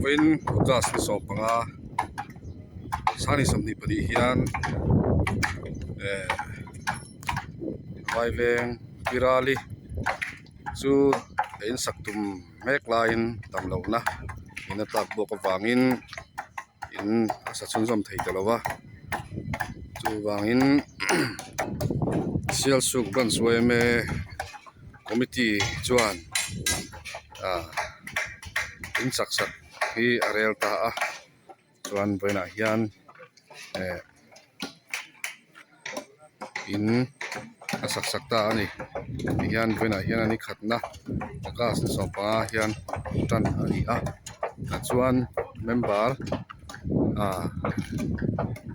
Vawiin August ni 15 sang 22 hian eh Vaiveng Pirali chu a insak tum mek laiin tam lohna in a tlak bawk avangin in a sa chhunzawm thei ta lo va chuvangin Sialsuk branch yma committee chuan ah in sak sak hi a rel ta a chuan vawiinah hian eh in a sak sak ta a ni tihian vawiinah hian a ni khatna august ni 15 hian tan a ni a tah chuan member ah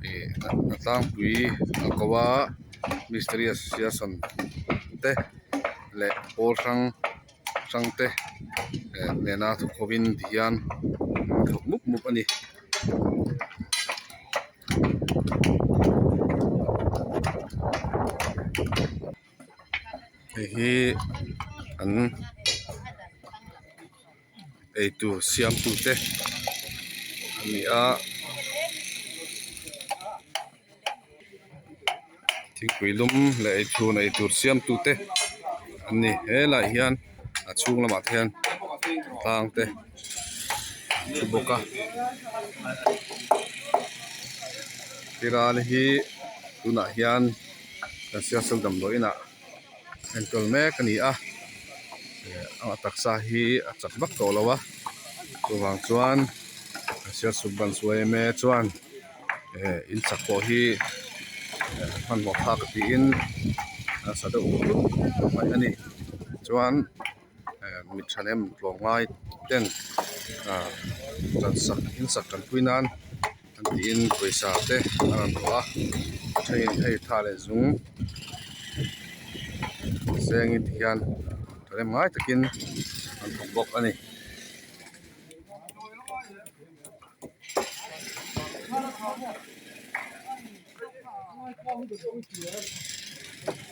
ih a tlangpui a ko a mistiri association te leh pawl hrang hrang te eh nena thawk hovin tihian an thawk mup mup a ni. Hei hi an eitur siamtu te a ni a thingpui lum leh eichhun eitur siamtu te an ni helaiah hian a chhung lamah te hian tlang te an thu bawk a tirali hi tunah hian kan sialsuk damdawi inah enkawl mek a ni a a taksa hi a chak vak tawh lo a chuvang chuan sialsuk ban suai em em chuan eh in chak pawh hi hmanhmawh thlak tiin a sa deuh hlup mai a ni chuan eh mi thahnem tlawmngai ten ah sak in sak tanpui nan an tiin pawisa te a rawn rawh a thenin hei tha leh zung sengin tihian thahnem ngai takin an thawk bawk a ni.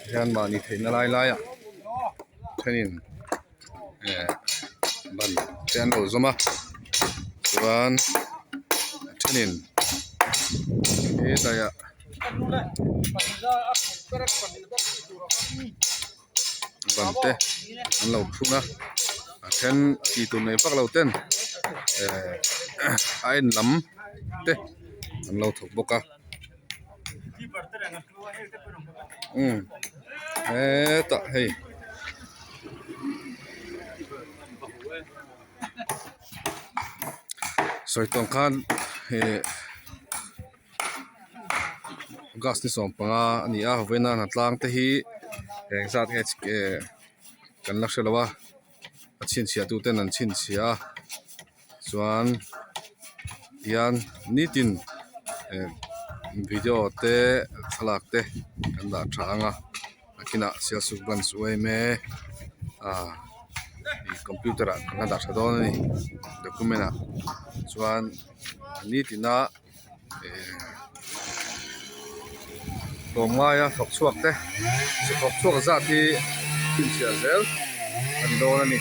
Hian mahni theihna lai laiah thenin eh ban te an lo zawm a chuan a thenin hetlaiah ban te an lo phun a a then tih tur nei vak lo ten eh a en lam te an lo thawk bawk a umm hetah hei. Sawi tawng khan ih gas ni 15 a ni a vawiina hnatlang te hi eng zat nge eh kan la hre lo a a chhinchhiah tu ten an chhinchhiah a chuan hian nitin eh video te thlalak te kan dah tha ang a a kinah sialsuk branch yma ah ih computer ah kan la dah tha dawn a ni document ah chuan nitina eh tlawmngaia thawk chhuak te thawk chhuak zat hi chhinchhiah zel a ni dawn a ni.